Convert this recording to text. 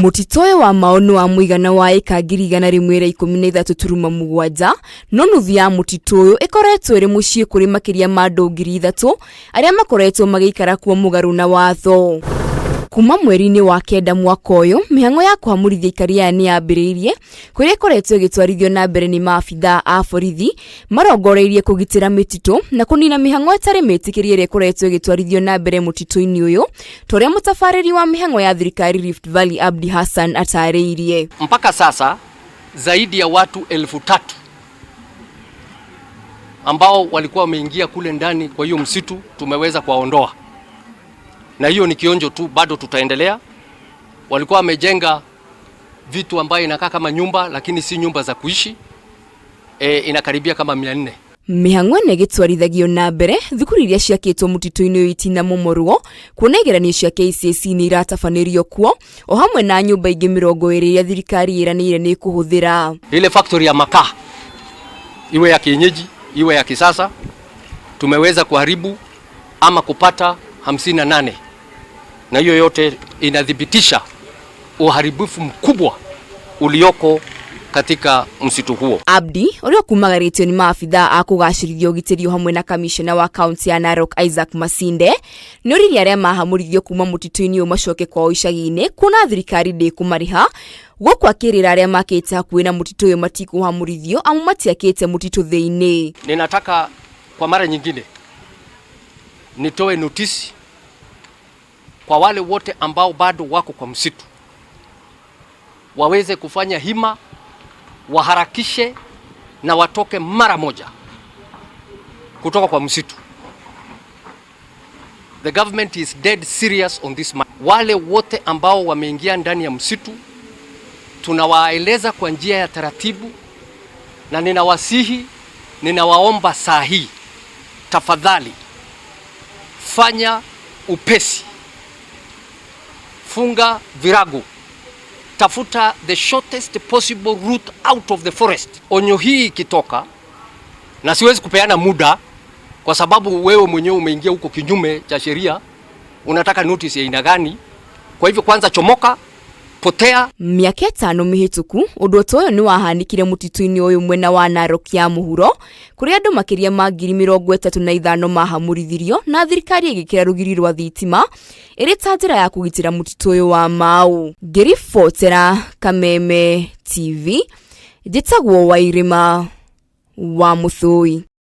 Mũtitũ ũyũ wa Mau nĩ wa mũigana wa ĩka 113.7, no nuthu ya mũtitũ ũyũ ĩkoretwo ĩrĩ mũciĩ kũrĩ makĩria ma andũ 3,000 arĩa makoretwo magĩikara kuo mũgarũ na watho. Kuma mweri-inĩ wa 9 mwaka ũyũ, mĩhang'o ya kũhamũrithia aikari aya nĩ yambĩrĩirie, kũrĩa ĩkoretwo ĩgĩtwarithio na mbere nĩ maabithaa a borithi marongoreirie kũgitĩra mĩtitũ na kũnina mĩhang'o ĩtarĩ mĩtĩkĩrie ĩrĩa ĩkoretwo ĩgĩtwarithio na mbere mũtitũ-inĩ ũyũ, ta ũrĩa mũtabarĩri wa mĩhang'o ya thirikari Rift Valley Abdi Hassan atarĩirie. Mpaka sasa zaidi ya watu 3,000 ambao walikuwa wameingia kule ndani kwa hiyo msitu tumeweza kuwaondoa, na hiyo ni kionjo tu, bado tutaendelea. Walikuwa wamejenga vitu ambayo inakaa kama nyumba lakini si nyumba za kuishi, inakaribia kama 400. Mĩhang'o ĩno ĩgĩtwarithagio na mbere, thukuru iria ciakĩtwo mũtitũ-inĩ ũyũ itinamomorwo, kuona igeranio cia KCSE nĩ iratabanĩrio kuo, o hamwe na nyũmba ingĩ 20 iria thirikari ĩranĩire nĩ ĩkũhũthĩra. Ile factory ya makaa iwe ya kienyeji iwe ya kisasa tumeweza kuharibu ama kupata 58, na hiyo yote inathibitisha uharibifu mkubwa ulioko katika msitu huo. Abdi ũrĩa ũkumagarĩtio nĩ maabithaa a kũgacĩrithia ũgitĩri o hamwe na kamishna wa kaunti ya Narok Isaac Masinde nĩ oririe arĩa mahamũrithio kuma mũtitũ-inĩ ũyũ macoke kwao icagi-inĩ, kuona thirikari ndĩkũmarĩha, gũkũ akĩrĩra arĩa makĩte hakuhĩ na mũtitũ ũyũ matikũhamũrithio amu matiakĩte mũtitũ thĩinĩ. Ninataka kwa mara nyingine nitoe notisi kwa wale wote ambao bado wako kwa msitu waweze kufanya hima, waharakishe na watoke mara moja kutoka kwa msitu. The government is dead serious on this matter. Wale wote ambao wameingia ndani ya msitu tunawaeleza kwa njia ya taratibu, na ninawasihi, ninawaomba saa hii, tafadhali fanya upesi, funga virago, tafuta the shortest possible route out of the forest. Onyo hii ikitoka, na siwezi kupeana muda kwa sababu wewe mwenyewe umeingia huko kinyume cha sheria, unataka notice ya aina gani? Kwa hivyo kwanza chomoka, potea. Mĩaka 5 mĩhĩtũku, ũndũ ta ũyũ nĩ wahanĩkire mũtitũ-inĩ ũyũ mwena wa Narok ya mũhuro, kũrĩa andũ makĩria ma 35,000 mahamũrithirio na thirikari ĩgĩkĩra rũgiri rwa thitima ĩrĩ ta njĩra ya kũgitĩra mũtitũ ũyũ wa Mau. Ngĩribotera Kameme TV, njĩtagwo Wairĩma wa Mũthũi.